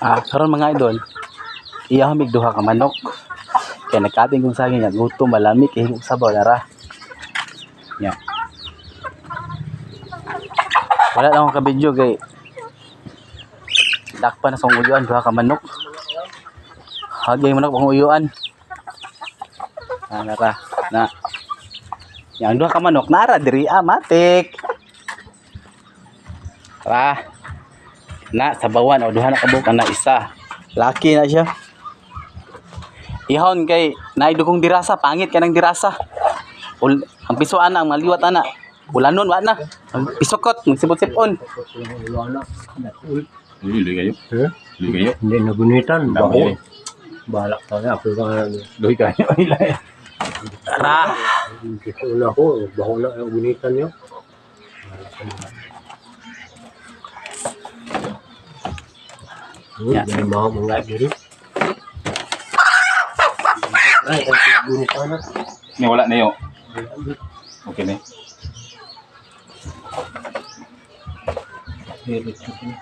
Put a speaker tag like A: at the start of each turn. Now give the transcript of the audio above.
A: Ah, karon, mga idol, iya mig duha ka manok. Kaya nagkating kong saging nga gutom, malamig kay higog sabaw nara. Nya. Wala lang akong ka-video kay dakpa na sa akong uyuan duha ka manok. Hagay manok akong uyuan. Ah, nara na. Yang duha ka manok nara diri ah, matik. Tara. Na sabawan o duha na kabuk na isa. Laki na siya. Ihon kay naay dugong dirasa, pangit ka ng dirasa. Ul ang piso ana, ang maliwat ana. Ulanon wa na. Ang pisokot, magsipot-sipon.
B: Luy, luy kayo.
C: Eh?
B: Luy kayo.
C: Hindi na gunitan.
B: Dami
C: Baho.
B: eh.
C: Balak pa nga. Ako ka
B: Luy kayo.
A: Tara.
C: Gusto na ako. Baho na ang gunitan niyo.
A: Ya.
C: Yeah. Mga mga diri. Ay, ang gunitan na.
B: Ni wala na yo. Okay ni.
C: Diretso ko na.